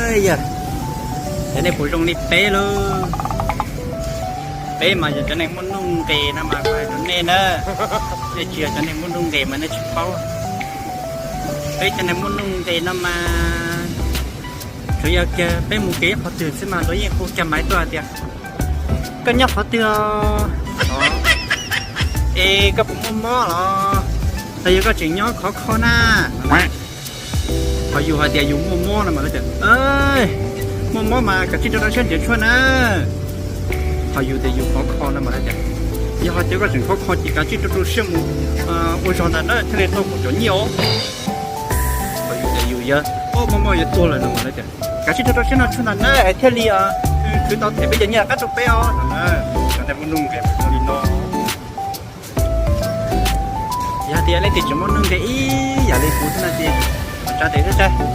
Yog, cov nej puas zoo li peb lauj? Peb mas yog cov neeg muaj nuj nqis no mas kuv hais rau nej na. Nej tsis yog cov neeg muaj nuj nqis mas nej tsis paub. Peb cov neeg muaj nuj nqis no mas tsuas yog kiag peb mus kev ib qhov twg xwb mas luag yeej hu kiag maiv tuaj hais tias, koj nyob qhov twg os? Es koj puas muaj mob los? Los yog koj tseem nyob khov kho na? Ho yus hais tias yus muaj mob no mas lawv tias, muaj mob mas kav tsij rau rau siab nrhiav tshuaj na. Ho yus tias yus khov kho no mas lawv tias, yog hais tias koj tseem khov kho ces kav tsij rau rau siab mus ua zog ntag na thiaj li tau kaum cov nyiaj os. Ho yus tias yus yog mob mob yuav tuag lawm no mas lawv tias, kav tsij rau rau siab noj tshuaj ntag na es thiaj li khwv tau them peb cov nyiaj qab rau peb os no na. Cov neeg muaj nuj nqis zoo li no. Yog tias leej twg tseem muaj nuj nqis ib yam li kuv xwb no ces tsa tes xwb tsa.